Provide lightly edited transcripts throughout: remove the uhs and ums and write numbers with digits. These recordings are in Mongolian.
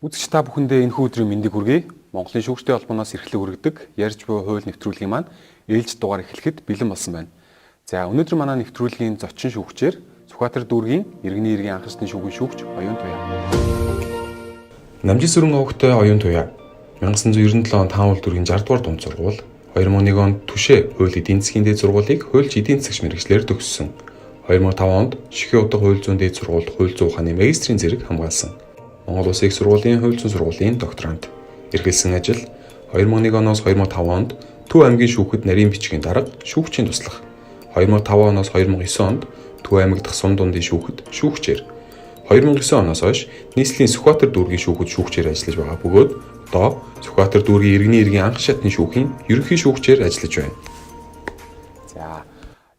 Үзэгч та бүхэндээ энэхүү өдрийн мэндийг хүргэе. Монголын шүүгчдийн холбооноос эрхлэг хүргэдэг ярьж буй хууль нэвтрүүлгийн маань ээлж дугаар эхлэхэд бэлэн болсон байна. За өнөөдөр манай нэвтрүүлгийн зочин шүүгчээр Сүхбаатар дүүргийн иргэний иргэн анхны шүүхийн шүүгч Оюун Туяа. Намжи сүрэн овогтой Оюун Туяа 1997 онд Хаан дүүргийн 60 дугаар дунд сургууль, 2001 онд Түшээ хууль эдийн засгийн дээд сургуулийг хуульч эдийн засагч мэргэжлээр төгссөн. 2005 онд Шихэн утга хууль зүйн дээд сургуульд хууль зүйн ухааны магистрийн зэрэг хамгаалсан. Монгол Улсын их сургуулийн хууль зүйн сургуулийн докторант. Эрхэлсэн ажил 2001 оноос 2005 онд Төв аймгийн шүүхэд нарийн бичгийн дарга, шүүгчийн туслах. 2005 оноос 2009 онд Төв аймаг дахь сум дундын шүүхэд шүүгчээр. 2009 оноос хойш нийслэлийн Сүхбаатар дүүргийн шүүхэд шүүгчээр ажиллаж байгаа бөгөөд одоо Сүхбаатар дүүргийн иргэний иргэн анх шатны шүүхийн ерөнхий шүүгчээр ажиллаж байна. За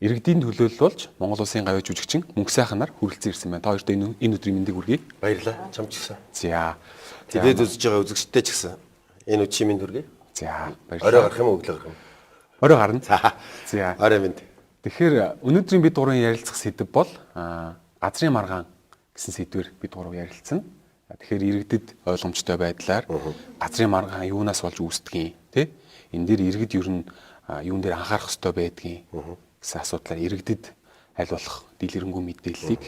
иргэдийн төлөөлөл болж Монгол Улсын гавьяа жүжигчин Мөнх сайхан нар хүрэлцэн ирсэн байна. Та хоёрт энэ өдрийн мэндийг хүргэе. Баярлалаа. Чам ч гэсэн. За. Тэдэд үзэж байгаа үзэгчтэй ч гэсэн энэ үчи минь хүргэе. За Орой баярлалаа. гарах юм уу, өглөө гарах юм? Орой гарна. За. За. Орой минь. Тэгэхээр өнөөдрийн бид гурвын ярилцах сэдэв бол газрын маргаан гэсэн сэдвээр бид гурав ярилцсан. Тэгэхээр иргэдэд ойлгомжтой байдлаар газрын маргаан юунаас болж үүсдэг юм тий? Энэ дээр иргэд ер нь юун дээр анхаарах ёстой байдгийг гэсэн асуудлаар иргэдэд аль болох дийлэрэнгүй мэдээллийг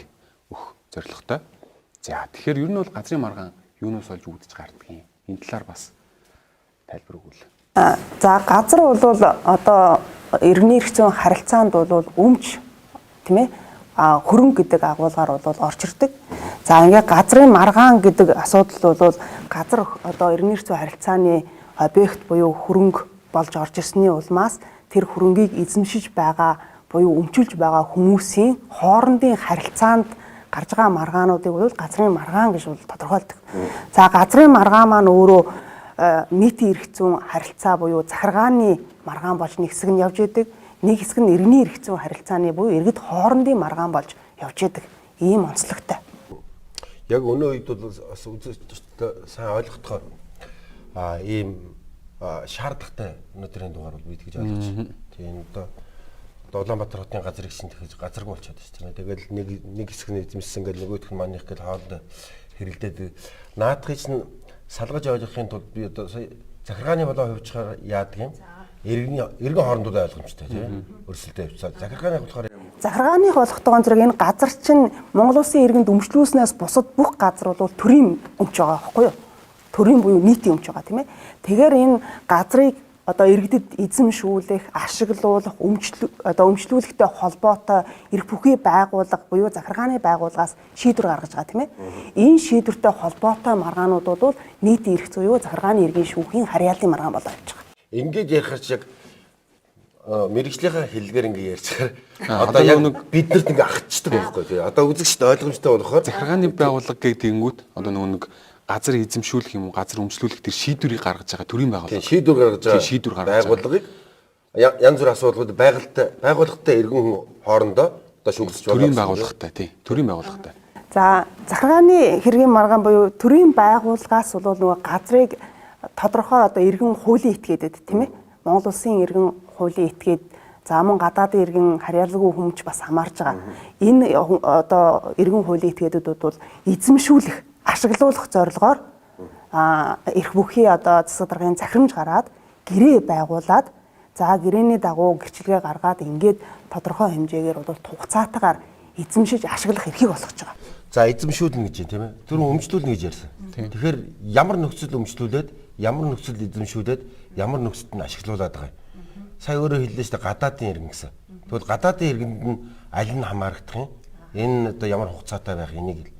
өгөх зорилготой. За тэгэхээр ер нь бол газрын маргаан юунаас болж үүдэж гардаг юм? Энэ талаар бас тайлбар өгвөл. За газар бол одоо иргэний эрх зүйн харилцаанд бол өмч тийм ээ хөрөнгө гэдэг агуулгаар бол орж ирдэг. За ингээ газрын маргаан гэдэг асуудал бол газар одоо иргэний эрх зүйн харилцааны объект буюу хөрөнгө болж орж ирсний улмаас тэр хөрөнгийг эзэмшиж байгаа буюу өмчилж байгаа хүмүүсийн хоорондын харилцаанд гарч байгаа маргаануудыг бол газрын маргаан гэж бол тодорхойлдог. За газрын маргаан маань өөрөө нийтийн эрх зүйн харилцаа буюу захиргааны маргаан болж нэг хэсэг нь явж идэг, нэг хэсэг нь иргэний эрх зүйн харилцааны буюу иргэд хоорондын маргаан болж явж идэг. Ийм онцлогтой. Яг өнөө үед бол бас үзэгчтэй сайн ойлгохтойгоор ийм шаардлагатай өнөөдрийн дугаар бол би тэгж ойлгож байна. Тийм одоо Улаанбаатар хотын газрыг шин тэгж газаргүй болчиход байна. Тэгэл нэг нэг хэсэг нь эзэмшсэн гэл нөгөөх нь манийх гэл хоорондоо хэрэлдээд наадхыг чинь салгаж ойлгохын тулд би одоо сая захиргааны болоо хувьчаар яадаг юм. Иргэний иргэн хоорондоо ойлгомжтой тийм өрсөлдөө явцаа. Захиргааны болохоор Захиргааных болохтойгоо зэрэг энэ газар чинь Монгол Улсын иргэнд өмчлүүлснээс бусад бүх газар бол төрийн өмч байгаа байхгүй юу? Төрийн буюу нийтийн өмч байгаа тийм ээ. Тэгэхээр энэ газрыг одоо иргэдэд эзэмшүүлэх, ашиглуулах, одоо өмчлүүлэхтэй холбоотой эрх бүхий байгууллага буюу захиргааны байгууллагаас шийдвэр гаргаж байгаа тийм ээ. Энэ шийдвэртэй холбоотой маргаанууд бол нийтийн эрх зүй буюу захиргааны иргэн шүүхийн харьяаллын маргаан болоо явж байгаа. Ингэж ярихаар чи яг мэрэгжлийнхаа хэллэгээр ингэ ярьчихаар Одоо одоо яг нэг биднэрт ингэ ахчдаг байхгүй тий. Одоо үзэгчд ойлгомжтой болохоор захиргааны байгууллага гэдэг одоо нөгөө нэг газар эзэмшүүлэх юм уу, газар өмчлүүлэх тэр шийдвэрийг гаргаж байгаа төрийн байгууллага. Шийдвэр гаргаж байгаа шийдвэр гаргаж байгаа. байгууллагыг янз бүрийн асуудлууд байгальтай байгууллагатай иргэн хүн хоорондоо одоо шүүгдэж байна. Төрийн байгууллагатай тий. Төрийн байгууллагатай. За захиргааны хэргийн маргаан буюу төрийн байгууллагаас бол нөгөө газрыг тодорхой одоо иргэн хуулийн этгээдэд тийм ээ. Монгол Улсын иргэн хуулийн этгээд за мөн гадаадын иргэн харьяалгүй хүмүүч бас хамаарж байгаа. Энэ одоо иргэн хуулийн этгээдүүд бол эзэмшүүлэх, ашиглуулах зорилгоор эрх бүхий одоо засаг даргын захирамж гараад гэрээ байгуулад за гэрээний дагуу гэрчилгээ гаргаад ингээд тодорхой хэмжээгээр бол хугацаатайгаар эзэмшиж ашиглах эрхийг олгож байгаа. За эзэмшүүлнэ гэж юм тийм ээ. Түрүүн өмчлүүлнэ гэж ярьсан. Тэгэхээр ямар нөхцөл өмчлүүлээд, ямар нөхцөл эзэмшүүлээд, ямар нөхцөлд нь ашиглуулад байгаа юм. Сая өөрөө хэллээ шүү дээ гадаадын иргэн гэсэн. Тэгвэл гадаадын иргэнд нь аль нь хамаарагдах юм? Энэ одоо ямар хугацаатай байх энийг л.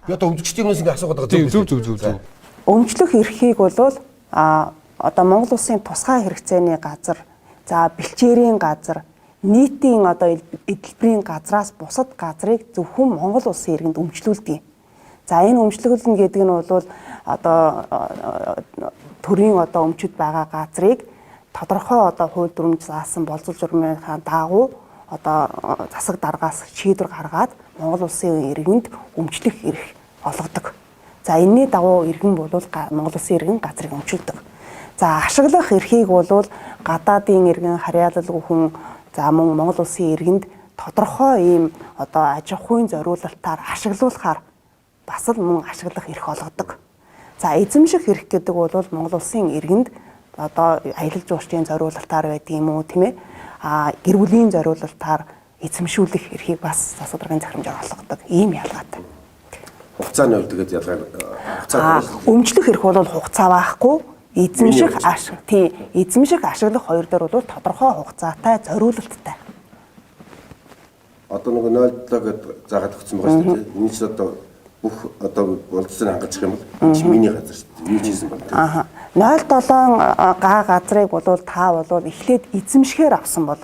Би одоо үзэгчдийн өмнөөс ингэ асуугаад байгаа. Зөв зөв зөв зөв. Өмчлөх эрхийг бол одоо Монгол Улсын тусгай хэрэгцээний газар, за бэлчээрийн газар, нийтийн одоо эдэлбэрийн газраас бусад газрыг зөвхөн Монгол Улсын иргэнд өмчлүүлдэг юм. За энэ өмчлөгөл нь гэдэг нь бол одоо төрийн одоо өмчөд байгаа газрыг тодорхой одоо хууль дүрмж заасан болзол журмынхаа дагуу одоо засаг даргаас шийдвэр гаргаад Монгол Улсын иргэнд өмчлөх эрх олгодог. За энэний дагуу иргэн бол Монгол Улсын иргэн газрыг өмчилдөг. За ашиглах эрхийг бол гадаадын иргэн харьяалалгүй хүн за мөн Монгол Улсын иргэнд тодорхой ийм одоо аж ахуйн зориулалтаар ашиглуулахаар бас л мөн ашиглах эрх олгодог. За, эзэмших эрх гэдэг бол Монгол улсын иргэнд одоо аялал жуулчдын зориулалтаар байдаг юм уу, тийм ээ? Гэр бүлийн зориулалтаар эзэмшүүлэх эрхийг бас засаг даргын захирамжаар олгодог. Ийм ялгаатай. Хугацааны хувьд тэгээд ялгаа хугацаа өмчлөх эрх бол хугацаа байхгүй, эзэмших ашиг тий эзэмших ашиглах хоёр дээр бол тодорхой хугацаатай, зориулалттай. Одоо нөгөө 0.7 гэдээ заагаад өгсөн байгаа шүү дээ. Энэ чинь одоо бүх одоо болцсон хангалчих юм бол энэ чинь миний газар шүү дээ. Юу ч хийсэн бол. Аха. 0.7 га газрыг бол та бол эхлээд эзэмшихээр авсан бол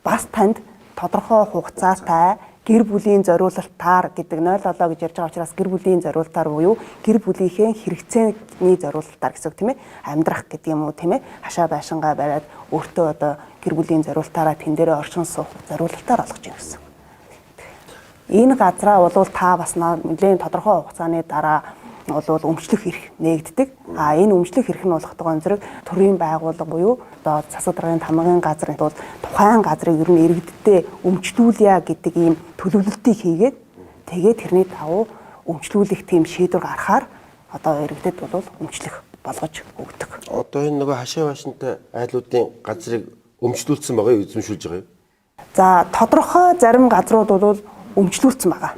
бас танд тодорхой хугацаатай гэр бүлийн зориулалтаар гэдэг 0.7 гэж ярьж байгаа учраас гэр бүлийн зориулалтаар буюу гэр бүлийнхээ хэрэгцээний зориулалтаар гэсэн үг, тийм ээ, амьдрах гэдэг юм уу, тийм ээ, хашаа байшингаа бариад өөртөө одоо гэр бүлийн зориулалтаараа тэн дээрээ оршин суух зориулалтаар олгож байна гэсэн. Энэ газраа бол та бас нэлээд тодорхой хугацааны дараа бол өмчлөх эрх нээгддэг. Энэ өмчлөх эрх нь болох тогон зэрэг төрийн байгууллага буюу одоо засаг даргын тамгын газар бол тухайн газрыг ер нь иргэддээ өмчлүүлье гэдэг ийм төлөвлөлтийг хийгээд, тэгээд тэрний дагуу өмчлүүлэх тийм шийдвэр гаргахаар одоо иргэдэд бол өмчлөх болгож өгдөг. Одоо энэ нөгөө хашаа башинтай айлуудын газрыг өмчлүүлсэн байгаа юу, эзэмшүүлж байгаа юу? За, тодорхой зарим газрууд бол өмчлүүлсэн байгаа.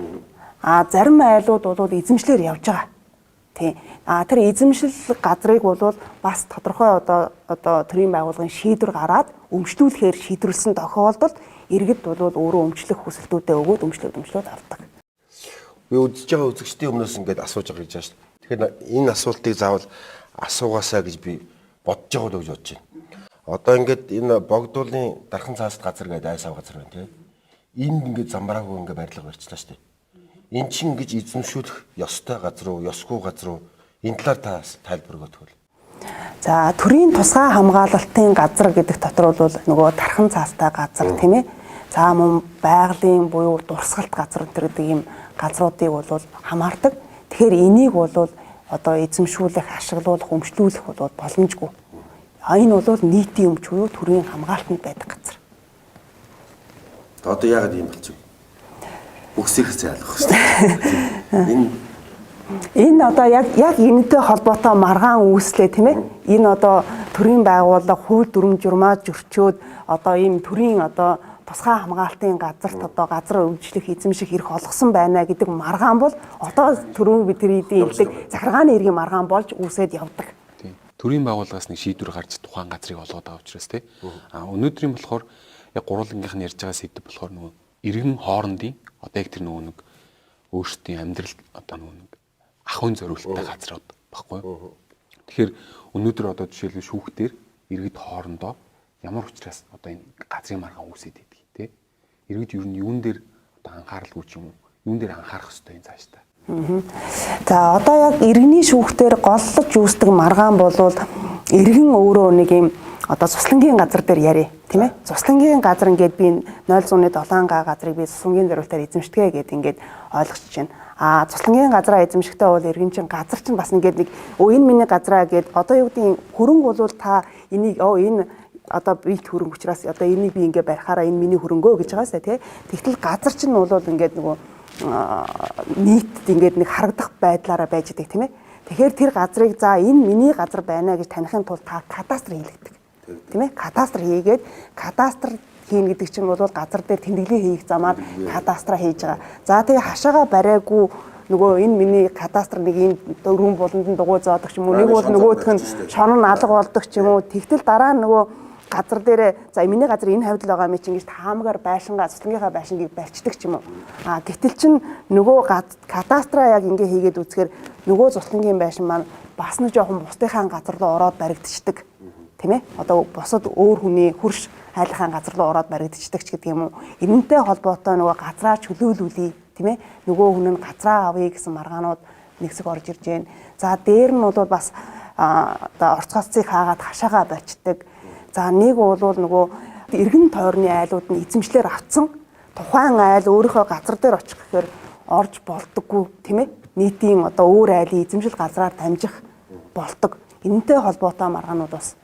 Зарим айлууд бол эзэмшлэр явж байгаа. Тийм. Тэр эзэмшил газрыг бол бас тодорхой одоо төрийн байгууллагын шийдвэр гараад өмчлүүлэхээр шийдвэрлсэн тохиолдолд иргэд бол өөрөө өмчлөх хүсэлтүүдээ өгөөд өмчлөөд авдаг. Би үзэж байгаа үзэгчдийн өмнөөс ингээд асууж байгаа гэж байна шүү дээ. Тэгэхээр энэ асуултыг заавал асуугаасаа гэж би бодож байгаа л гэж бодож байна. Одоо ингээд энэ Богдуулын Дархан цааст газар гэдэг айсав газар байна, тийм. Энд ингээд замбраагүй ингээд барилга барьчлаа шүү дээ. Эн чинь ингэж эзэмшүүлэх ёстой газар уу, ёсгүй газар уу? Энэ талаар та тайлбар өгөх бол. За, төрийн тусгай хамгаалалтын газар гэдэг дотор бол нөгөө Дархан цаастай газар, тийм ээ. За, мөн байгалийн буюу дурсгалт газар гэдэг ийм газруудыг бол хамаардаг. Тэгэхээр энийг бол одоо эзэмшүүлэх, ашиглуулах, өмчлүүлэх бол боломжгүй. Энэ бол нийтийн өмч буюу төрийн хамгаалтанд байдаг газар. Одоо яагаад ийм болчих вэ? Үгсийг зайлах шүү дээ. Энэ одоо яг энэтэй холбоотой маргаан үүслээ, тийм ээ. Энэ одоо төрийн байгууллага хууль дүрм журмаа зөрчөөд одоо ийм төрийн одоо тусгай хамгаалтын газарт одоо газар өмчлөх, эзэмших эрх олгосон байна гэдэг маргаан бол одоо төрийн бид тэр эдийн захиргааны эргийн маргаан болж үүсээд явдаг. Тийм. Төрийн байгууллагаас нэг шийдвэр гарч тухайн газрыг олгоод байгаа учраас, тийм. Өнөөдрийн болохоор яг гурвангийнх нь ярьж байгаа сэдэв болохоор нөгөө иргэн хоорондын одоо яг тэр нөгөө нэг өөрсдийн амьдрал одоо нөгөө нэг ахуйн зориулттай газрууд баггүй. Тэгэхээр өнөөдөр одоо жишээлбэл шүүхтэр иргэд хоорондоо ямар учраас одоо энэ газрын маргаан үүсээд байдгийг, тий. Иргэд ер нь юун дээр одоо анхааралгүй ч юм уу, юун дээр анхаарах ёстой юм цааш та. За, одоо яг иргэний шүүхтэр голлож үүсдэг маргаан болвол иргэн өөрөө нэг юм одоо цуслангийн газар дээр ярив, тийм ээ. Цуслангийн газар ингээд би 0.7 га газрыг би цуслангийн зориултаар эзэмшдэг гэдэг ингээд ойлгочих чинь. Цуслангийн газраа эзэмшихтэй бол иргэн чинь газар чинь бас ингээд нэг энэ миний газраа гэд одоо юу гэдгийг хөрөнгө бол та энийг энэ одоо бит хөрөнгө учраас одоо энийг би ингээд барихаараа энэ миний хөрөнгөө гэж байгаасаа, тий. Тэгтэл газар чинь бол ингээд нөгөө нийтэд ингээд нэг харагдах байдлаараа байж идэг, тийм ээ. Тэгэхээр тэр газрыг за энэ миний газар байна гэж таних тулд та кадастр хийлгэдэг. Тийм ээ. Кадастр хийгээд, кадастр хийнэ гэдэг чинь бол газар дээр тэмдэглэл хийх замаар кадастраа хийж байгаа. За, тэгээ хашаага бариагүй нөгөө энэ миний кадастр нэг ийм дөрвөн буланд нь дугуй зоодог ч юм уу, нэг бол нөгөөх нь шонон алга болдог ч юм уу. Тэгтэл дараа нь нөгөө газар дээрээ за миний газар энэ хавьд л байгаа юм чинь гэж таамгаар байшингаа, цуслангийнхаа байшингийг барьцдаг ч юм уу. Гэтэл чин нөгөө кадастраа яг ингээ хийгээд үзэхээр нөгөө цуслангийн байшин маань бас нэг жоохон бусдынхаа газар руу ороод баригдчихдаг. Тийм ээ. Одоо бусад өөр хүний хөрш хайлахын газар руу ороод баригдчихдаг ч гэдэг юм уу. Энэнтэй холбоотой нөгөө газраа чөлөөлүүлье, тийм ээ. Нөгөө хүн нь газраа авъя гэсэн маргаанууд нэгсэг орж ирж байна. За, дээр нь бол бас одоо орцгооцыг хаагаад хашаагаа барьцдаг. За, нэг бол нөгөө эргэн тойрны айлууд нь эзэмшлэр автсан. Тухайн айл өөрийнхөө газар дээр очих гэхээр орж болдоггүй, тийм ээ. Нийтийн одоо өөр айлын эзэмшил газраар дамжих болдог. Энэнтэй холбоотой маргаанууд бас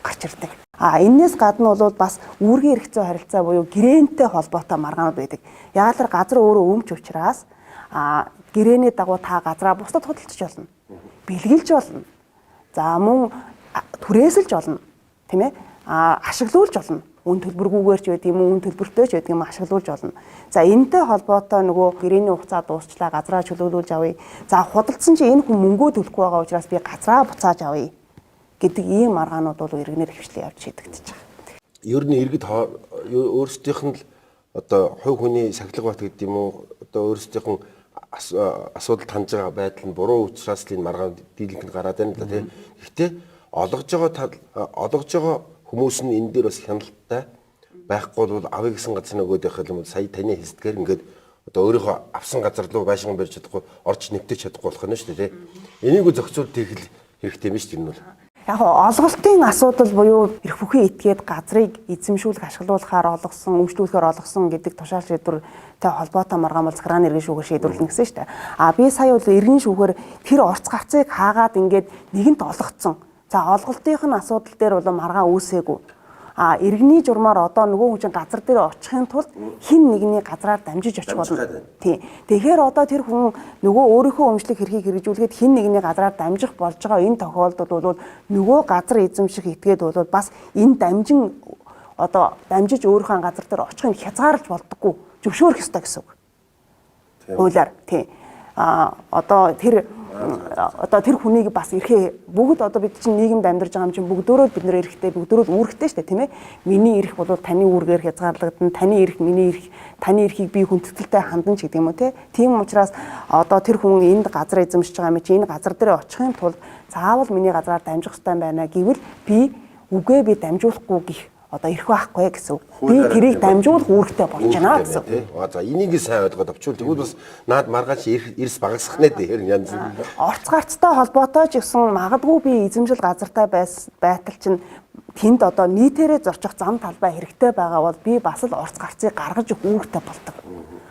гарч ирдэг. Энээс гадна бол бас үүргийн эрх зүйн харилцаа буюу гэрээнтэй холбоотой маргаанууд байдаг. Яг л газар өөрөө өмч учраас гэрээний дагуу та газраа бусдад худалдаж болно. бэлгэлж болно. За мөн түрээсэлж болно. Тийм ээ? Ашиглуулж болно. Үн төлбөргүйгээр ч байдаг юм уу, үн төлбөртэй ч байдаг юм ашиглуулж болно. За энэтэй холбоотой нөгөө гэрээний хугацаа дуусчлаа, газраа чөлөөлүүлж авъя. За худалдсан чи энэ хүн мөнгөө төлөхгүй байгаа учраас би газраа буцааж авъя гэдэг ийм маргаанууд бол иргэнээр хвшлээ явж шийдэгдэж байгаа. Ер нь иргэд өөрсдийнх нь л одоо хувь хүний сахилга бат гэдэг юм уу, одоо өөрсдийнх нь асуудал хандж байгаа байдал нь буруу учраас л энэ маргаан дийлэнх нь гараад байна л да тий. Гэхдээ олгож байгаа хүмүүс нь энэ дээр бас хяналттай байхгүй бол авъя гэсэн газар нөгөөд явах юм бол сая таны хэлсдгээр ингээд одоо өөрийнхөө авсан газар руу байшин барьж чадахгүй, орж нэвтэж чадахгүй болох нь шүү дээ тий. Энийг зохицуул хийх хэрэгтэй юм шүү дээ энэ бол. Яг олголтын асуудал буюу эрх бүхий этгээд газрыг эзэмшүүлэх, ашиглуулахаар олгосон, өмчлүүлэхээр олгосон гэдэг тушаал шийдвэртэй холбоотой маргаан бол захиргааны иргэн шүүхээр шийдвэрлэнэ гэсэн шүү дээ. А би сая бол иргэн шүүхээр тэр орц гарцыг хаагаад ингээд нэгэнт олгоцсон. За олголтынх нь асуудал дээр бол маргаан үүсээгүй. А иргэний журмаар одоо нөгөө хүн чинь газар дээр очихын тулд хин нэгний газраар дамжиж очих болно. Тийм. Тэгэхээр одоо тэр хүн нөгөө өөрийнхөө өмчлөх эрхийг хэрэгжүүлэхэд хин нэгний газраар дамжих болж байгаа энэ тохиолдолд бол нөгөө газар эзэмших этгээд бол бас энэ дамжин одоо дамжиж өөрийнхөө газар дээр очихыг хязгаарлаж болдоггүй, зөвшөөрөх ёстой гэсэн үг. Хуулиар тийм. А одоо тэр хүнийг бас эрхээ бүгд одоо бид чинь нийгэмд амьдарч байгаа юм чинь бүгдөө л бид нэр эрхтэй, бүгдөө л үүрэгтэй шүү дээ, тийм ээ. Миний эрх бол таны үүргээр хязгаарлагдана, таны эрх миний эрх, таны эрхийг би хүндэтгэлтэй хандан ч гэдэг юм уу, тийм. Тийм учраас одоо тэр хүн энд газар эзэмшиж байгаа юм чи энэ газар дээр очихын тулд заавал миний газраар дамжих ёстой юм байна гэвэл би үгээ би дамжуулахгүй гих одоо эрх байхгүй гэсэн үг. Би тэрийг дамжуулах үүрэгтэй болж байна гэсэн үг. За энийг сайн ойлгоод авчвал тэгвэл бас наад маргааш эрс багасгах нэ тэр янз. Орц гарцтай холбоотой ч гэсэн магадгүй би эзэмшил газартай байтал чинь тэнд одоо нийтээрээ зорчих зам талбай хэрэгтэй байгаа бол би бас л орц гарцыг гаргаж өгөх үүрэгтэй болдог.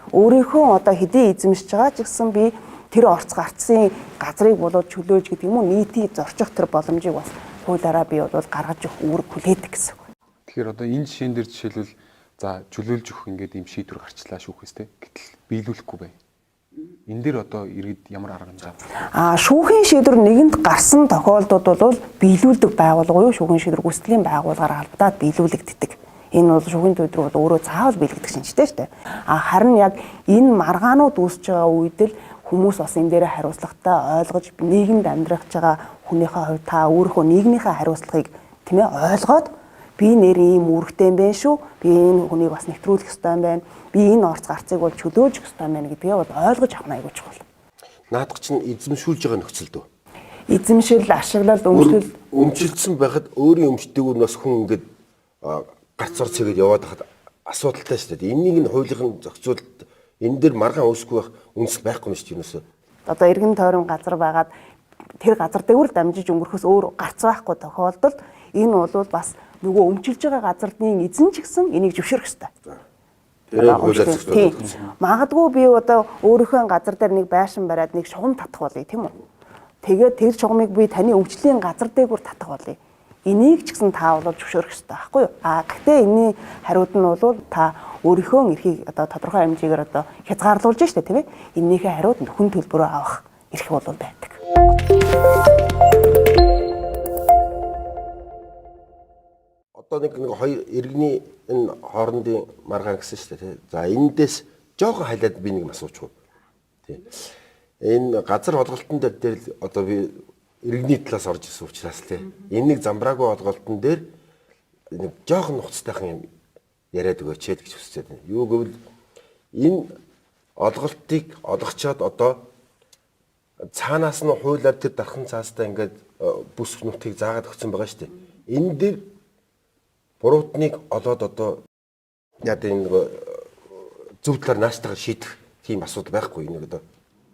Өөрийнхөө одоо хэдий эзэмшиж байгаа ч гэсэн би тэр орц гарцын газрыг болоод чөлөөж гэдэг юм уу нийтийг зорчих тэр боломжийг бас хуулиараа би бол гаргаж өгөх үүрэг хүлээдэг гэсэн үг. Тэгэхээр одоо энэ жишээн дээр жишээлбэл за чөлөөлж өгөх ингээд ийм шийдвэр гарчлаа шүүхээс те. Гэтэл биелүүлэхгүй бай. Энэ дээр одоо иргэд ямар арга хэмжээ авах вэ? Шүүхийн шийдвэр нэгэнд гарсан тохиолдолд бол биелүүлдэг байгууллага юу шүүхийн шийдвэр гүйцэтгэлийн байгууллагаар албадаад биелүүлэгддэг. Энэ бол шүүхийн шийдвэр бол өөрөө заавал биелэгдэх шинжтэй шүү дээ. Харин яг энэ маргаанууд үүсэж байгаа үед л хүмүүс бас энэ дээрээ хариуцлагатай ойлгож нийгэмд амьдрах байгаа хүнийхээ хувьд та өөрийнхөө нийгмийнхээ хариуцлагыг тийм ээ ойлгоод би нэр ийм үүрэгтэй юм байна шүү. Би энэ хүнийг бас нэвтрүүлэх ёстой юм байна. Би энэ орц гарцыг бол чөлөөж өгөх ёстой юм байна гэдгээ бол ойлгож авах нь аягүй чухал. Наадах чинь эзэмшүүлж байгаа нөхцөл дөө. Эзэмшил, ашиглал, өмчлөл. Өмчилдсөн байхад өөрийн өмчдөг нь бас хүн ингээд гарц орц хийгээд яваад хахад асуудалтай шүү дээ. Энийг нь хуулийн зохицуулалт энэ дээр маргаан үүсэхгүй байх үндэс байхгүй юм шүү дээ юунаас. Одоо эргэн тойрон газар байгаад тэр газар дээгүүр дамжиж өнгөрөхөөс өөр гарц байхгүй тохиолдолд энэ бол бас нөгөө өмчилж байгаа газрын эзэн ч гэсэн энийг зөвшөөрөх ёстой. Магадгүй би одоо өөрийнхөө газар дээр нэг байшин бариад нэг шугам татах болъё тийм үү? Тэгээд тэр шугамыг би таны өмчлийн газар дээгүүр татах болъё. Энийг ч гэсэн та бол зөвшөөрөх ёстой байхгүй юу? А гэхдээ энэний хариуд нь бол та өөрийнхөө эрхийг одоо тодорхой хэмжээгээр одоо хязгаарлуулж штэ тийм ээ? Энэнийхээ хариуд нөхөн төлбөрөө авах эрх бол байдаг. Одоо нэг хоёр иргэний энэ хоорондын маргаан гэсэн шүү дээ. За эндээс жоохон халиад би нэг юм асуучих уу. Тий. Энэ газар олголтын дээр одоо би иргэний талаас орж ирсэн учраас тий. Энэ нэг замбраагүй олголтын дээр нэг жоохон нухацтайхан юм яриад өгөөч гэж хүсэж байна. Юу гэвэл энэ олголтыг олгочоод одоо цаанаас нь хуулиар тэр дархан цаастаа ингээд бүс нутгийг заагаад өгсөн байгаа шүү дээ. Энэ дээр буруутныг олоод одоо яа энэ нөгөө зөв талаар нааштайгаа шийдэх тийм асуудал байхгүй энэ одоо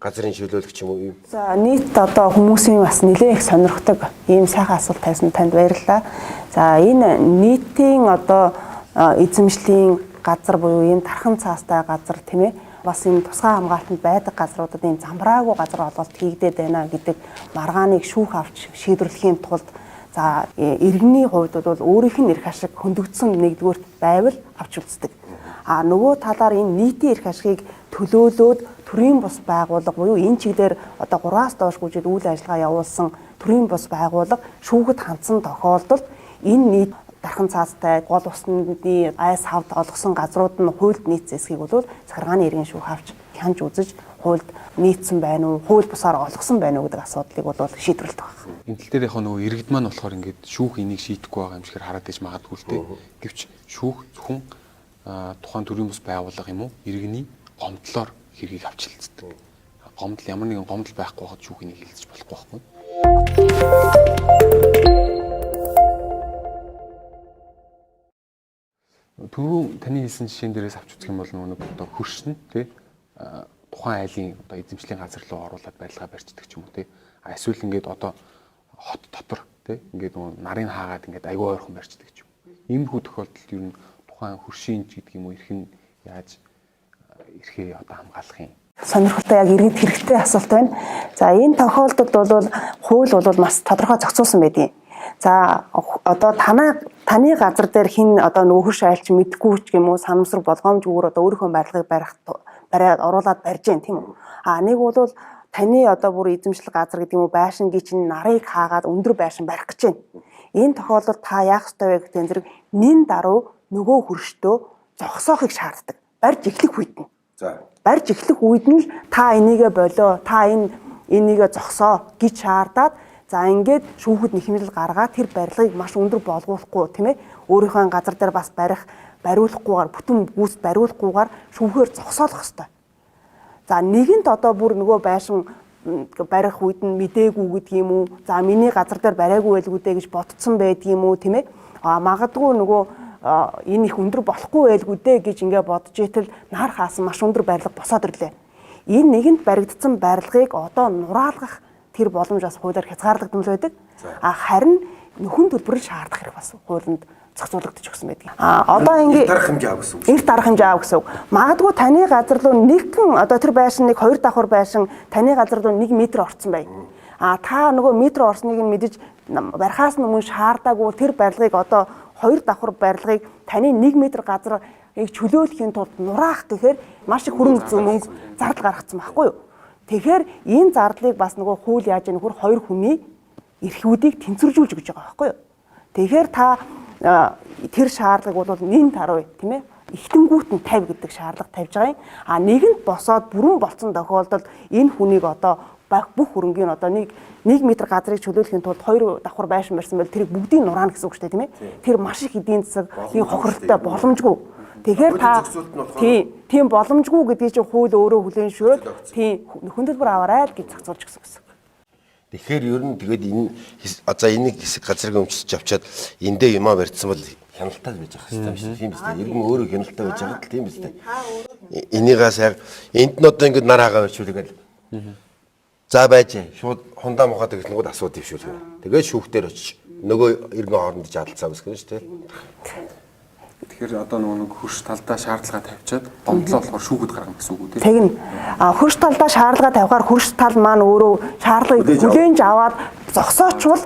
газрын чөлөөлөх ч юм уу юм. За нийт одоо хүмүүсийн бас нэлээд их сонирхдаг ийм сайхан асуулт тавьсан танд баярлалаа. За энэ нийтийн одоо эзэмшлийн газар буюу энэ дархан цаастай газар тийм ээ бас энэ тусгай хамгаалтанд байдаг газруудад ийм замбраагүй газар олголт хийгдээд байна гэдэг маргааныг шүүх авч шийдвэрлэхийн тулд за иргэний хувьд бол өөрийнх нь эрх ашиг хөндөгдсөн нэгдүгüүрт байвал авч үздэг. А нөгөө талаар энэ нийтийн эрх ашигыг төлөөлөөд төрийн бус байгууллага буюу энэ чиглэлээр одоо 3-аас доош гүйжид үйл ажиллагаа явуулсан төрийн бус байгууллага шүүхэд хандсан тохиолдолд энэ нийт дархан цаазтай гол усны айс хавд олгосон газрууд нь хуульд нийцсэн эсхийг бол захиргааны иргэн шүүх авч хянж үзэж хуульд нийцсэн байна уу, хууль бусаар олгосон байна уу гэдэг асуудлыг бол шийдвэрлэдэг байна. Энэ тал дээр яг нөгөө иргэд маань болохоор ингээд шүүх энийг шийдэхгүй байгаа юм шигээр хараад иж магадгүй л дээ. Гэвч шүүх зөвхөн тухайн төрийн бус байгууллага юм уу иргэний гомдлоор хэргийг авч хилцдэг. Гомдол ямар нэгэн гомдол байхгүй байхад шүүх энийг хилцэж болохгүй байхгүй. Түрүү таны хэлсэн жишээн дээрээс авч үзэх юм бол нөгөө нэг одоо хөршин тий тухайн айлын одоо эзэмшлийн газар руу оруулаад барилгаа барьцдаг ч юм уу тий. А эсвэл ингээд одоо хот дотор тий ингээд нөгөө нарын хаагаад ингээд аягүй ойрхон барьцдаг ч юм. Иймэрхүү тохиолдолд ер нь тухайн хөршийн ч гэдэг юм уу эрх нь яаж эрхээ одоо хамгаалах юм? Сонирхолтой яг иргэд хэрэгтэй асуулт байна. За энэ тохиолдолд бол хууль бол бас тодорхой зохицуулсан байдгийн. За одоо таны газар дээр хин одоо нөгөө хөрш айлч мэдгүй ч юм уу санамсар болгоомжгүйгээр одоо өөрийнхөө барилгыг барих бариад оруулаад барьж जैन тийм үү. А нэг бол таны одоо бүр эзэмшил газар гэдэг юм уу байшингийн чинь нарыг хаагаад өндөр байшин барих гэж байна. Энэ тохиолдолд та яах ёстой вэ гэдэг зэрэг нин даруй нөгөө хөрштөө зогсоохыг шаарддаг. Барьж эхлэх үед нь. За. Барьж эхлэх үед нь л та энийгээ болоо, та энийгээ зогсоо гэж шаардаад за ингээд шүүхэд нэхэмжил гаргаад тэр барилгыг маш өндөр болгуулахгүй тийм ээ. Өөрийнхөө газар дээр бас барих бариулахгүйгээр бүтэн гүйц бариулахгүйгээр шүүхээр зогсоолох ёстой. За нэгэнт одоо бүр нөгөө байшин барих үед нь мдээгүй гэдэг юм уу? За миний газар дээр бариагүй байлгүй дээ гэж ботцсон байдаг юм уу тийм ээ? А магадгүй нөгөө энэ их өндөр болохгүй байлгүй дээ гэж ингээ бодож итэл нар хаасан маш өндөр барилга босоод ирлээ. Энэ нэгэнт баригдсан барилгыг одоо нураалгах тэр боломж бас хуулиар хязгаарлагдсан байдаг. А харин нөхөн төлбөрийг шаардах хэрэг бас хуулинд зохицуулагдаж өгсөн байдаг. А одоо ингээ дарах хэмжээ ав гэсэн үг. Эрт дарах хэмжээ ав гэсэн үг. Магадгүй таны газар руу нэгэн одоо тэр байшин нэг хоёр давхар байшин таны газар руу 1 метр орцсон бай. А та нөгөө метр орсныг нь мэдэж барихаас өмнө шаардаагүй тэр барилгыг одоо хоёр давхар барилгыг таны 1 метр газрыг чөлөөлөхийн тулд нураах гэхээр маш их хөрөнгө зүйн мөнгө зардал гаргацсан байхгүй юу? Тэгэхээр энэ зардлыг бас нөгөө хууль яаж яах нөхөр хоёр хүний эрхүүдийг тэнцвэржүүлж өгч байгаа байхгүй юу? Тэгэхээр та тэр шаардлагыг бол нэн таруу тийм ээ ихтэнгүүт нь 50 гэдэг шаардлага тавьж байгаа юм. А нэгэнт босоод бүрэн болцсон тохиолдолд энэ хүнийг одоо бүх хөрөнгийг одоо 1 метр газрыг чөлөөлөхийн тулд хоёр давхар байшин барьсан бол тэрийг бүгдийг нураана гэсэн үг шүү дээ тийм ээ. Тэр маш их эдийн засгийн хохиролтой боломжгүй. Тэгэхээр та тийм боломжгүй гэдгийг чинь хууль өөрөө хүлээн зөвшөөрөөд тийм нөхөн төлбөр аваарай л гэж зохицуулж өгсөн гэсэн. Тэгэхээр ер нь тэгээд энэ за энийг хэсэг газрыг өмчсөж авчаад эндээ юмаа барьсан бол хяналтай байж байгаа хэрэгтэй юм шиг тийм биз дээ. Иргэн өөрөө хяналтай байж байгаа л тийм биз дээ. Энийгээс яг энд нь одоо ингэж нар хагаа байчвал тэгэл за байж шууд хундаа мухаад гэхлэнгүүд асуудал дэвшүүлэх. Тэгээд шүүхтэр очиж нөгөө иргэн хооронд жадалцаа гэсэн шүү дээ. Тэгэхээр одоо нөгөө нэг хөрш талдаа шаардлага тавьчаад гомдлоо болохоор шүүхэд гаргана гэсэн үг үү тийм? Тэгнь. А хөрш талдаа шаардлага тавихаар хөрш тал маань өөрөө шаардлагыг хүлээнж аваад зогсоочвол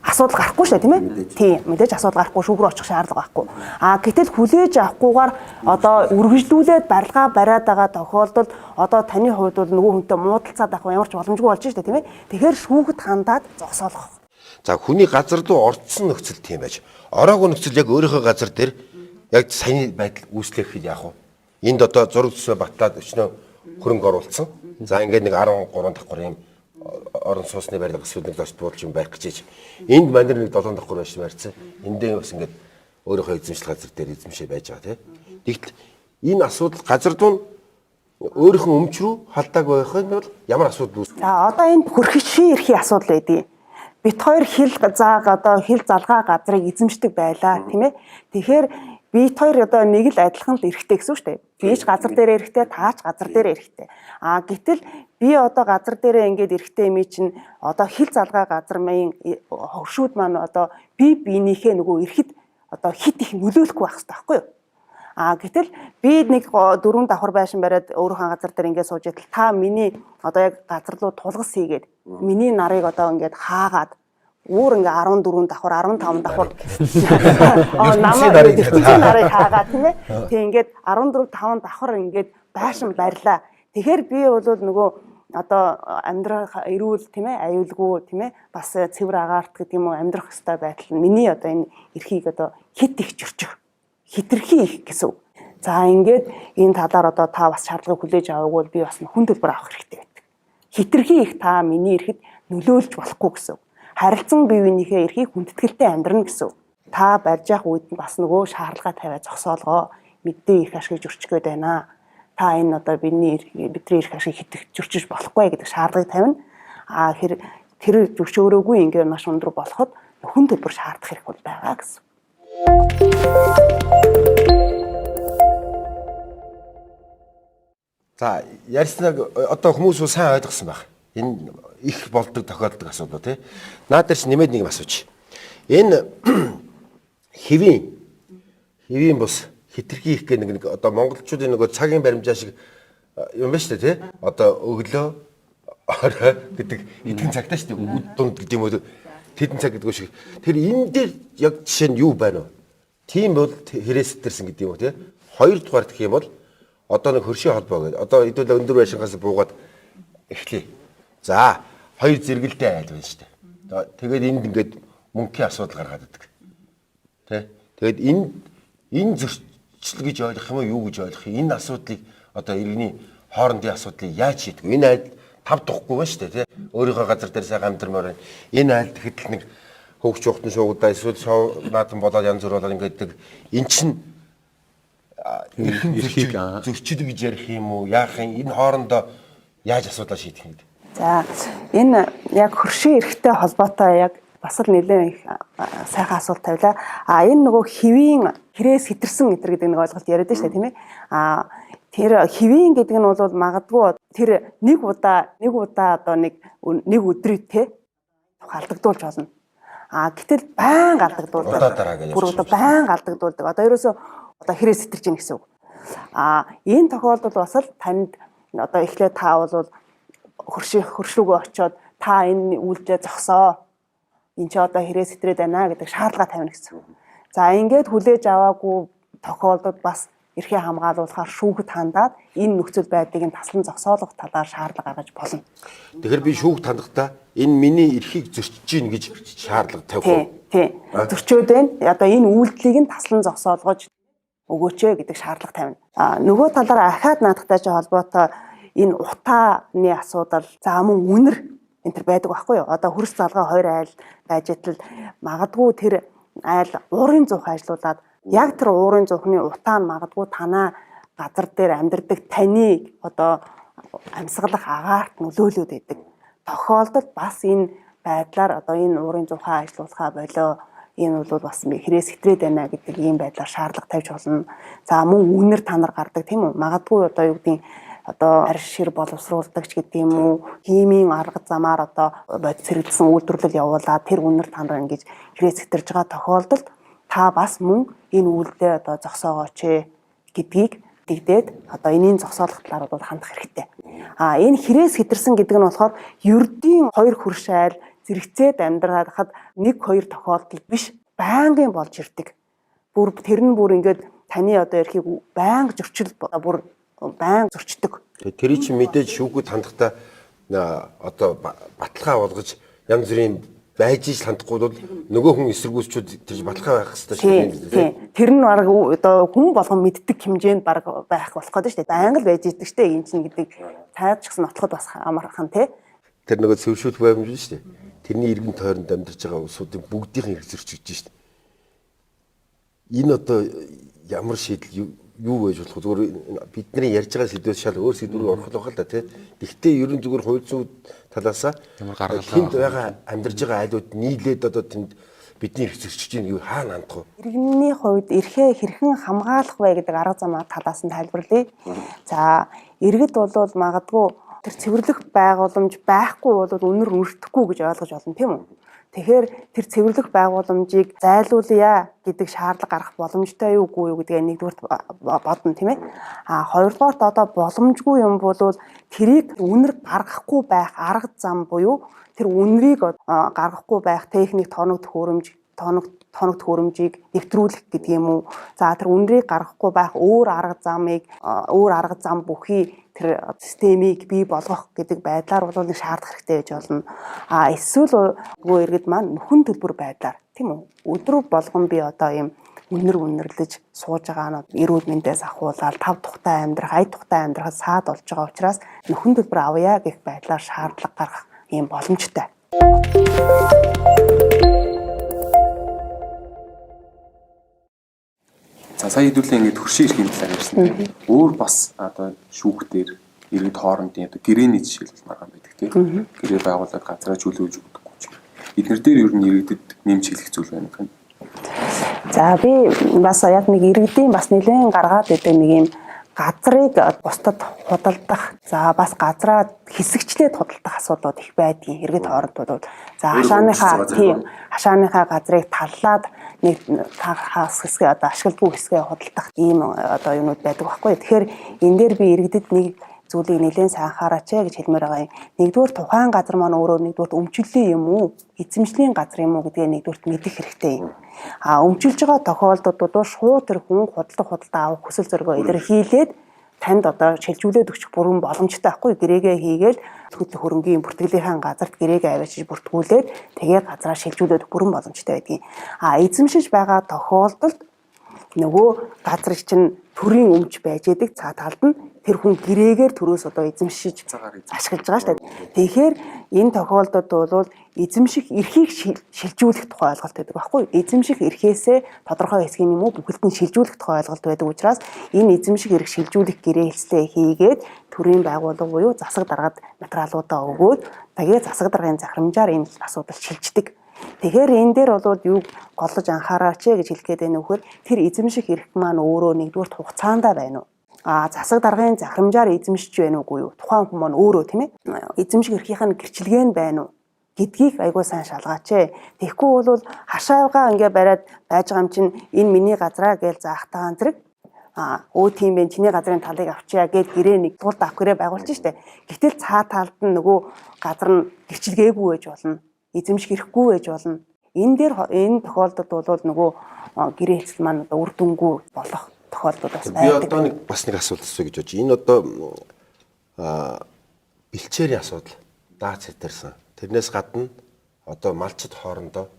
асуудал гарахгүй шүү дээ тийм ээ? Тийм, мэдээж асуудал гарахгүй, шүүх рүү очих шаардлага байхгүй. А гэтэл хүлээж авахгүйгээр одоо үргэлжлүүлээд барилгаа бариад байгаа тохиолдолд одоо таны хувьд бол нөгөө хүнтэй муудалцаад авах ямар ч боломжгүй болж шүү дээ тийм ээ? Тэгэхээр шүүхэд хандаад зогсоолох. За хүний газар руу орцсон нөхцөл тийм байж. Ороогүй нөхцөл яг өөрийнхөө газар дээр яг саяны байдал үүслэх гэхэд яах вэ? Энд одоо зураг төсвөө батлаад өчнөө хөрөнгө оруулсан. За ингээд нэг 13 давхар юм орон сууцны барилга эсвэл нэг зочд буудал юм барих гэж ийж. Энд манер нэг 7 давхар байшин барьсан. Эндээ бас ингээд өөрийнхөө эзэмшил газар дээр эзэмшээ байж байгаа тийм. Тэгтэл энэ асуудал газар дуун өөрийнхөө өмч рүү халдаагүй байх нь бол ямар асуудал үүс? За одоо энд хөрхишийн эрхийн асуудал байдгийг. Бит хоёр хил зааг одоо хил залгаа газрыг эзэмшдэг байлаа тийм ээ. Тэгэхээр бит хоёр одоо нэг л адилхан л эрхтэй гэсэн үг шүү дээ. Би ч газар дээр эрэхтэй, та ч газар дээр эрэхтэй. А гэтэл би одоо газар дээрээ ингээд эрэхтэй юм чинь одоо хил залгаа газар маяг хөршүүд маань одоо би биенийхээ нөгөө эрэхэд одоо хит их нөлөөлөхгүй байх хэрэгтэй байхгүй юу? А гэтэл би нэг дөрвөн давхар байшин бариад өөрийнхөө газар дээр ингээд сууж идэл та миний одоо яг газар руу тулгас хийгээд миний нарыг одоо ингээд хаагаад өөр ингээ 14 давхар 15 давхар намайг ертөнцийн нарыг хаагаа тийм ээ. Тэг ингээд 14 5 давхар ингээд байшин барьлаа. Тэгэхээр би бол нөгөө одоо амьдрах эрүүл тийм ээ, аюулгүй тийм ээ, бас цэвэр агаарт гэдэг юм уу амьдрах ёстой байдал нь миний одоо энэ эрхийг одоо хит их зөрчих, хитрхи их гэсэн үг. За ингээд энэ талаар одоо та бас шаардлагыг хүлээж аваагүй бол би бас хүн төлбөр авах хэрэгтэй байдаг. Хитрхи их та миний эрхэд нөлөөлж болохгүй гэсэн үг. Харилцан бие биенийхээ эрхийг хүндэтгэлтэй амьдрна гэсэн үг. Та барьж явах үед нь бас нөгөө шаардлага тавиа зогсоолгоо. Мэдээ их ашгийг зөрчих гээд байна. Та энэ одоо бидний эрх ашиг хитрх зөрчиж болохгүй гэдэг шаардлагыг тавина. А тэр зөвшөөрөөгүй ингээд маш өндөр болоход хүн төлбөр шаардах хэрэг бол байгаа гэсэн. За ярьснаг одоо хүмүүс сайн ойлгосон байх. Энэ их болдог тохиолддог асуудал тий. Наад дээр чи нэмээд нэг юм асууч. Энэ хэвийн бус хитрхи их гэх нэг одоо монголчуудын нөгөө цагийн баримжаа шиг юм байна шүү дээ тий. Одоо өглөө орой гэдэг эдгэн цагтаа шүү дээ. Үд дунд гэдэг юм уу тэдэн цаг гэдэг шиг. Тэр энэ дээр яг жишээ нь юу байна вэ? Тийм бол хэрэгс сэтэрсэн гэдэг юм уу тий. Хоёрдугаар гэх юм бол одоо нэг хөршийн холбоо гэдэг. Одоо хэдүүлээ өндөр байшингаас буугаад эхлэе. За хоёр зэрэгэлдээ айл байна шүү дээ. Тэгээд энд ингээд мөнхийн асуудал гаргаад идэг. Тэ? Тэгээд энэ зөрчил гэж ойлгох юм уу юу гэж ойлгох юм? Энэ асуудлыг одоо иргэний хоорондын асуудлыг яаж шийдэх вэ? Энэ айл тав тухгүй байна шүү дээ, тэ? Өөрийнхөө газар дээр сайхан амьдрмаар байна. Энэ айл тэгэхэд л нэг хөөгч ухтан шуугдаа эсвэл шоу наадам болоод янз бүр болоод ингээд эн чинь эрхийг зөрчил гэж ярих юм уу? Яах юм? Энэ хоорондоо яаж асуудлаа шийдэх юм бэ? За энэ яг хөршийн эрхтэй холбоотой яг бас л нэлээд их сайхан асуулт тавилаа. А энэ нөгөө хэвийн хэрээс хэтэрсэн гэтэр гэдэг нэг ойлголт яриад байна шүү дээ, тийм ээ. А тэр хэвийн гэдэг нь бол магадгүй тэр нэг удаа одоо нэг өдрийг те алдагдуулж болно. А гэтэл байнга алдагдуулдаг. Бүр одоо байнга алдагдуулдаг. Одоо ерөөсөө одоо хэрээс сэтэрч гин гэсэн үг. А энэ тохиолдолд бас л танд одоо эхлээд та бол хөрш рүүгээ очиод та энэ үйлдэлээ зогсоо. Энд чи одоо хэрээс сэтрээд байна гэдэг шаардлага тавина гэсэн үг. За ингээд хүлээж аваагүй тохиолдолд бас эрхээ хамгаалуулахаар шүүхэд хандаад энэ нөхцөл байдлыг нь таслан зогсоолох талаар шаардлага гаргаж болно. Тэгэхээр би шүүхд хандахдаа энэ миний эрхийг зөрчиж гин гэж шаардлага тавих уу? Тийм. Зөрчөөд байна. Одоо энэ үйлдэлийг нь таслан зогсоолгож өгөөч гэдэг шаардлага тавина. А нөгөө талаараа ахаад наадахтай ч холбоотой энэ утааны асуудал, за мөн үнэр энэ төр байдаг байхгүй юу? Одоо хөрс залгаа хоёр айл байж итэл магадгүй тэр айл уурын зуух ажиллаулаад яг тэр уурын зуухны утаа нь магадгүй танаа газар дээр амьдардаг таны одоо амьсгалах агаарт нөлөөлөд байдаг. Тохиолдолд бас энэ байдлаар одоо энэ уурын зуухаа ажиллуулахаа болоо энэ бол бас хэрээс хэтрээд байна гэдэг ийм байдлаар шаардлага тавьж болно. За мөн үнэр та нар гардаг тийм үү? Магадгүй одоо юу гэдгийг одоо арь шир боловсруулдаг ч гэдэг юм уу, химийн арга замаар одоо бодис хэрэглэсэн үйлдвэрлэл явуулаад тэр үнэр та нар ингэж хэрээс хэтэрж байгаа тохиолдолд та бас мөн энэ үйлдэлээ одоо зогсоогооч гэдгийг дэгдээд одоо энийн зогсоолох талаар бол хандах хэрэгтэй. А энэ хэрээс хэтэрсэн гэдэг нь болохоор ердийн хоёр хөрш айл зэрэгцээд амьдрахад нэг хоёр тохиолдол биш, байнгын болж ирдэг. Бүр тэр нь бүр ингээд таны одоо эрхийг байнга зөрчил бүр байнга зөрчдөг. Тэр чинь мэдээж шүүхүүд хандахдаа одоо баталгаа болгож янз бүрийн байж иж хандахгүй бол нөгөө хүн эсэргүүцчүүд тэр баталгаа байх хэрэгтэй шүү дээ. Тэр нь баг одоо хүн болгон мэддэг хэмжээнд баг байх болох гэдэг шүү дээ. Байнга л байж идэг шүү дээ. Энэ чинь гэдэг цаад ч гэсэн нотлоход бас амархан тий. Тэр нөгөө цэвэршүүлэх байвч шүү дээ. Тэрний эргэн тойронд амьдарч байгаа улсуудын бүгдийнх эрх зөрчигдөж шүү дээ. Энэ одоо ямар шийдэл юу байж болох вэ? Зүгээр бидний ярьж байгаа сэдвээс шал өөр сэдв рүү орох л да тий. Тэгтээ ерөн зүгээр хууль зүйн талаасаа ямар гаргалгаа тэнд байгаа амьдарч байгаа айлууд нийлээд одоо тэнд бидний эрх зөрчиж байгаа юу хаана хандах вэ? Иргэний хувьд эрхээ хэрхэн хамгаалах вэ гэдэг арга замаар талаас нь тайлбарлая. За иргэд бол магадгүй тэр цэвэрлэх байгууламж байхгүй бол үнэр өртөхгүй гэж ойлгож болно тийм үү? Тэгэхээр тэр цэвэрлэх байгууламжийг зайлуулъя гэдэг шаардлага гаргах боломжтой юу үгүй юу гэдгээ нэгдүгürt бодно тийм ээ. А хоёрдугаарт одоо боломжгүй юм бол тэрийг үнэр гаргахгүй байх арга зам буюу тэр үнэрийг гаргахгүй байх техник тоног төхөөрөмж тоног төхөөрөмжийг нэвтрүүлэх гэдэг юм уу. За тэр үнэрийг гаргахгүй байх өөр арга замыг өөр арга зам бүхий тэр системийг бий болгох гэдэг байдлаар бол нэг шаардах хэрэгтэй байж болно. А эсвэл нөгөө иргэд маань нөхөн төлбөр байдлаар, тийм үү? Өдөр болгон би одоо ийм үнэрлэж сууж байгаа нь эрүүл мэндээс ахуулаад тав тухтай амьдрах, ая тухтай амьдрахад саад болж байгаа учраас нөхөн төлбөр авъя гэх байдлаар шаардлага гаргах ийм боломжтой. За сая хэдүүлээ ингээд хөршийн эрхийн талаар ярьсан тийм. Өөр бас одоо шүүхтэр иргэд хоорондын одоо гэрээний жишээлбэл маргаан байдаг тийм. Гэрээ байгуулад газраа чөлөөлж өгдөггүй ч юм. Эднэр дээр ер нь иргэдэд нэмж хэлэх зүйл байна уу? За би бас яг нэг иргэдийн бас нэлээд гаргаад идэг нэг юм газрыг бусдад худалдах, за бас газраа хэсэгчлээд худалдах асуудлууд их байдгийн иргэд хооронд бол. За хашааныхаа тийм хашааныхаа газрыг таллаад нэг хагас хэсгээ одоо ашигладгүй хэсгээ худалдах ийм одоо юмнууд байдаг байхгүй. Тэгэхээр энэ дээр би иргэдэд нэг зүйлийг нэлээд сайн анхаараач гэж хэлмээр байгаа юм. Нэгдүгээр тухайн газар маань өөрөө нэгдүгээр өмчлөлийн юм уу, эзэмшлийн газар юм уу гэдгээ нэгдүгээрт мэдэх хэрэгтэй юм. А өмчилж байгаа тохиолдолд бол шууд тэр хүн худалдаа авах хүсэл зоригоо илэрхийлээд танд одоо шилжүүлээд өгчих бүрэн боломжтой байхгүй. Гэрээгээ хийгээл хөдөл хөрөнгийн бүртгэлийнхаа газарт гэрээгээ аваачиж бүртгүүлээд тэгээ газраа шилжүүлээд бүрэн боломжтой байдгийг. А эзэмшиж байгаа тохиолдолд нөгөө газар чинь төрийн өмч байж идэг, цаа талд нь тэр хүн гэрээгээр төрөөс одоо эзэмшиж ашиглаж байгаа шүү дээ. Тэгэхээр энэ тохиолдолд бол эзэмших эрхийг шилжүүлэх тухай ойлголт байдаг байхгүй юу? Эзэмших эрхээсээ тодорхой хэсгийн юм уу бүхэлд нь шилжүүлэх тухай ойлголт байдаг учраас энэ эзэмших эрх шилжүүлэх гэрээ хэлслээ хийгээд төрийн байгууллага буюу засаг даргад материалуудаа өгөөд тэгээ засаг даргын захирамжаар энэ асуудал шилждэг. Тэгэхээр энэ дээр бол юуг голлож анхаараач гэж хэлэх гээд байна вөхөр тэр эзэмших эрх маань өөрөө нэгдүгürt хугацаандаа байна уу? А засаг даргын захирамжаар эзэмшиж байна уугүй юу? Тухайн хүн маань өөрөө тийм эзэмших эрхийнх нь гэрчилгээ нь байна уу гэдгийг айгуу сайн шалгаач. Тэгэхгүй бол хашаага ингээ бариад байж байгаа юм чинь энэ миний газраа гэж заахтагаан зэрэг а өө тийм байх чиний газрын талыг авчия гэд гэрээ нэг тулд авах гэрээ байгуулж штэ. Гэтэл цаа талд нь нөгөө газар нь гэрчилгээгүй байж болно. Эзэмших эрхгүй байж болно. Энэ дээр энэ тохиолдолд бол нөгөө гэрээ хэлцэл маань одоо үр дүнгүй болох тохиолдол бас байдаг. Би одоо нэг бас нэг асуулт асууя гэж бодож. Энэ одоо бэлчээрийн асуудал даац хэтэрсэн. Тэрнээс гадна одоо малчид хоорондоо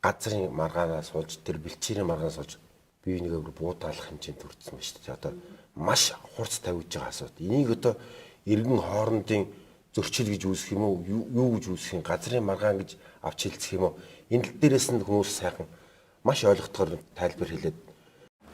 газрын маргаанаас болж тэр бэлчээрийн маргаанаас болж бие бинийгээ буудаалах хэмжээнд хүрсэн байна шүү дээ. Одоо маш хурц тавигдж байгаа асуудал. Энийг одоо иргэн хоорондын зөрчил гэж үүсэх юм уу? Юу гэж үүсэх юм? Газрын маргаан гэж авч хэлцэх юм уу? Энэ тал дээрээс нь хүмүүс сайхан маш ойлгохтоор тайлбар хэлээд.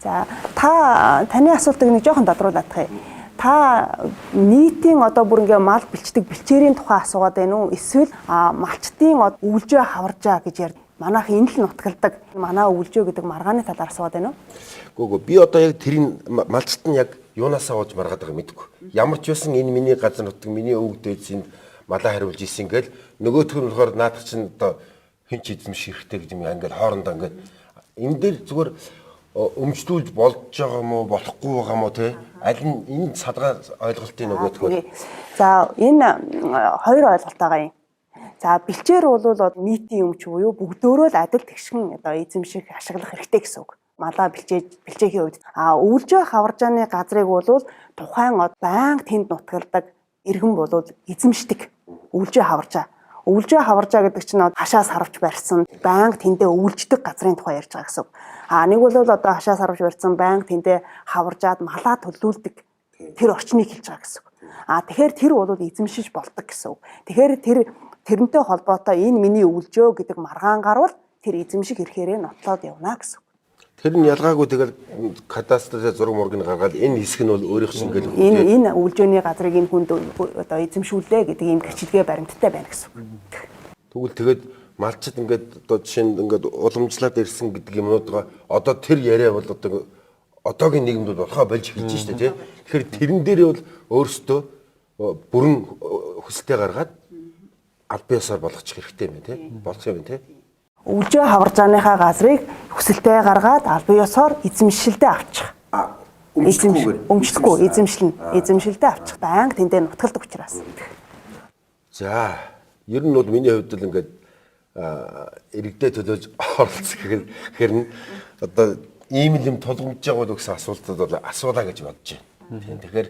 За та таны асуултыг нэг жоохон тодруулаад тах юм. Та нийтийн одоо бүр ингээ мал бэлчдэг бэлчээрийн тухай асуугаад байна уу? Эсвэл малчдын өвлжөө хаваржаа гэж ярь. Манайх энэ л нутгалдаг. Манай өвлжөө гэдэг маргааны талаар асуугаад байна уу? Гүү би одоо яг тэрийг малчт нь яг юунаасаа болж маргаад байгааг мэдэхгүй. Ямар ч байсан энэ миний газар нутаг, миний өвөг дээдсэнд малаа хариулж исэн ингээл нөгөөх нь болохоор наадах чинь одоо хэн ч эзэмших хэрэгтэй гэж юм ингээл хоорондоо ингээд энэ дээр зүгээр өмчлүүлж болж байгаа мó болохгүй байгаа мó те аль нь энэ садгаа ойлголтын нөгөөдгөө. За энэ хоёр ойлголт байгаа юм. За бэлчээр бол нийтийн өмч буюу бүгдөөрөө л адил тэгшгэн одоо эзэмших ашиглах хэрэгтэй гэсэн үг. Малаа бэлчээхийн хувьд өвлжөө хаваржааны газрыг бол тухайн байнга тэнд нутгалдаг иргэн бол эзэмшдэг. Өвлжөө хаваржаа. Өвлжөө хаваржаа гэдэг чинь хашаа сарвч барьсан байнга тэндээ өвлждөг газрын тухай ярьж байгаа гэсэн үг. А нэг бол одоо хашаа сарвч барьсан байнга тэндээ хаваржаад малаа төлүүлдэг тэр орчныг хэлж байгаа гэсэн үг. А тэгэхээр тэр бол эзэмшиж болдог гэсэн үг. Тэгэхээр тэрнтэй холбоотой энэ миний өвлжөө гэдэг маргаан гарвал тэр эзэмших эрхээрээ нотлоод явна гэсэн үг. Тэр нь ялгаагүй тэгэл кадастрын зураг мургийг гаргаад энэ хэсэг нь бол өөрийнх чинь гэл энэ өвлжөөний газрыг энэ хүнд одоо эзэмшүүлээ гэдэг ийм гэрчилгээ баримттай байна гэсэн үг. Тэгвэл тэгээд малчид ингээд одоо жишээ нь ингээд уламжлаад ирсэн гэдэг юмнуудаа одоо тэр яриа бол одоо одоогийн нийгэмд болохоо болж эхэлж штэ тий. Тэгэхээр тэрэн дээр бол өөрсдөө бүрэн хүсэлтээ гаргаад аль биесээр болгочих хэрэгтэй юм тий. Болох юм тий. Өвлжөө хаваржааныхаа газрыг хүсэлтээ гаргаад аль биесээр эзэмшилдээ авчих. Өмчлөхгүй эзэмшилнэ. Эзэмшилдээ авчих. Байнга тэндээ нутгалдаг учраас. За, ер нь бол миний хувьд л ингээд иргэдээ төлөөж оролцох гэхээр нь одоо ийм л юм тулгамдж байгаа бол гэсэн асуултууд бол асуулаа гэж бодож байна. Тийм. Тэгэхээр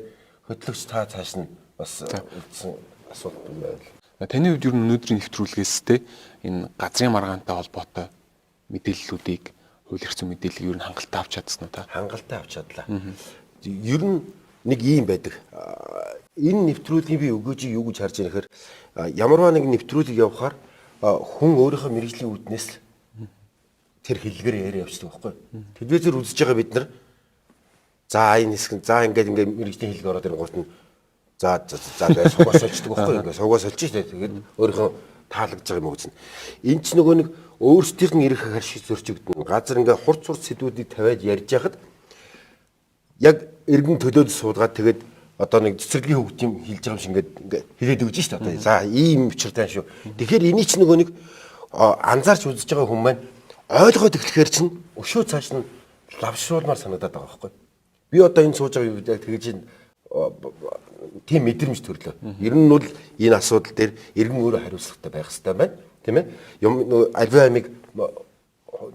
Хөтлөгч та цааш нь бас үлдсэн асуулт юм байвал. Таны хувьд ер нь өнөөдрийн нэвтрүүлгээс те энэ газрын маргаантай холбоотой мэдээллүүдийг, хууль эрх зүйн мэдээллийг ер нь хангалттай авч чадсан уу та? Хангалттай авч чадлаа. Ер нь нэг ийм байдаг. Энэ нэвтрүүлгийн би өгөөжийг юу гэж харж байгаа нэхэр ямарваа нэг нэвтрүүлэг явахаар хүн өөрийнхөө мэргэжлийн үүднээс л тэр хэллэгээр яриа явчихдаг байхгүй. Телевизээр үзэж байгаа бид нар за энэ хэсэг нь за ингээд ингээд мэргэжлийн хэллэг ороод ирэнгуут нь за за за гэж сугаас солждаг байхгүй. Ингээд сугаас сольж штэ. Тэгээд өөрийнхөө таалагдж байгаа юм үзнэ. Энд ч нөгөө нэг өөрсдийнх нь эрх хэрэг зөрчигдөн. Газар ингээд хурц хурц сэдвүүдийг тавиад ярьж байхад яг эргэн төлөөд суулгаад тэгээд одоо нэг цэцэрлэгийн хүүхд юм хэлж байгаа юм шиг ингээд ингээд хэлээд өгч штэ одоо. За ийм учиртай шүү. Тэгэхээр энийг ч нөгөө нэг анзаарч үзэж байгаа хүн маань ойлгоод эхлэхээр чинь өшөө цааш нь лавшруулмаар санагдаад байгаа байхгүй. Би одоо энэ сууж байгаа юм яг тэгж тийм мэдрэмж төрлөө. Ер нь бол энэ асуудал дээр иргэн өөрөө хариуцлагатай байх хэрэгтэй байна. Тийм ээ? Юм нөгөө альва амиг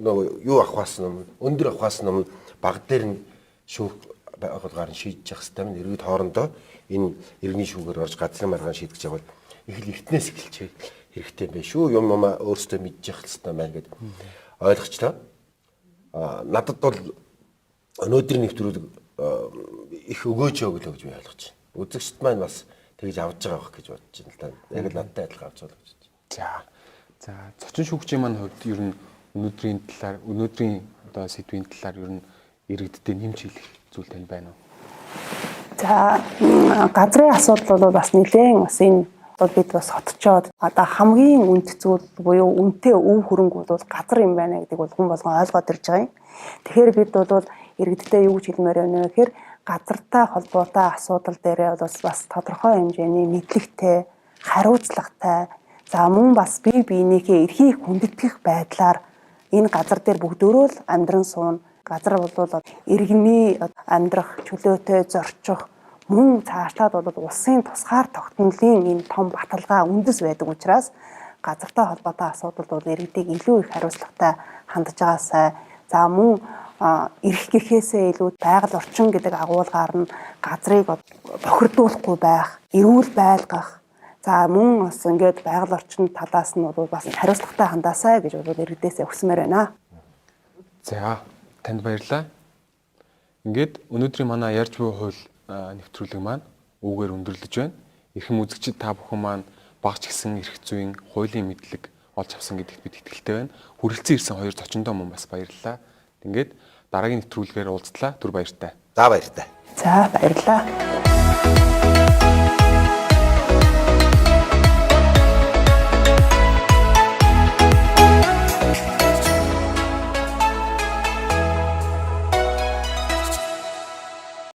нөгөө юу авахаас өмнө, өндөр авахаас өмнө баг дээр нь шүүх байгуулгаар нь шийдэж явах хэрэгтэй байна. Иргэд хоорондоо энэ иргэний шүүгээр орж газрын маргаан шийдэж байгаа бол их л эртнээс эхэлж хэрэгтэй юм байна шүү. Юм юм өөрсдөө мэдчих хэрэгтэй байна гэд ойлгочлоо. А надад бол өнөөдрийн нэвтрүүлэг их өгөөж өглөө гэж би ойлгож байна. Үзэгчд маань бас тэгж авч байгаа байх гэж бодож байна л да. Яг л надтай адилхан авч байгаа гэж бодож байна. За. За, зочин шүүгчийн маань хувьд ер нь өнөөдрийн талаар, өнөөдрийн одоо сэдвийн талаар ер нь иргэддээ нэмж хэлэх зүйл танд байна уу? За, газрын асуудал бол бас нэлээд бас энэ бол бид бас хотчоод одоо хамгийн үнд зүйл буюу үнэтэй өв хөрөнгө бол газар юм байна гэдэг бол хүн болгон ойлгоод ирж байгаа юм. Тэгэхээр бид бол иргэдтэй юу гэж хэлмээр байна вэ гэхээр газартай холбоотой асуудал дээрээ бол бас тодорхой хэмжээний мэдлэгтэй, хариуцлагатай, за мөн бас бие биенийхээ эрхийг хүндэтгэх байдлаар энэ газар дээр бүгдөө л амьдран суuna. Газар бол иргэний амьдрах чөлөөтэй зорчих мөн цаашлаад бол улсын тусгаар тогтнолын энэ том баталгаа үндэс байдаг учраас газартай холбоотой асуудалд бол иргэдийг илүү их хариуцлагатай хандж байгаасай. За мөн эрх гэхээсээ илүү байгаль орчин гэдэг агуулгаар нь газрыг бохирдуулахгүй байх, эрүүл байлгах. За мөн бас ингээд байгаль орчин талаас нь бол бас хариуцлагатай хандаасай гэж бол иргэдээсээ хүсмээр байна. За, танд баярлалаа. Ингээд өнөөдрийн манай ярьж буй хууль нэвтрүүлэг маань үүгээр өндөрлөж байна. Эрхэм үзэгчид та бүхэн маань багч гисэн эрх зүйн хуулийн мэдлэг олж авсан гэдэгт бид итгэлтэй байна. Хүрэлцэн ирсэн хоёр зочиндоо мөн бас баярлалаа. Ингээд дараагийн нэвтрүүлгээр уулзлаа. Түр баяртай. За баяртай. За баярлалаа.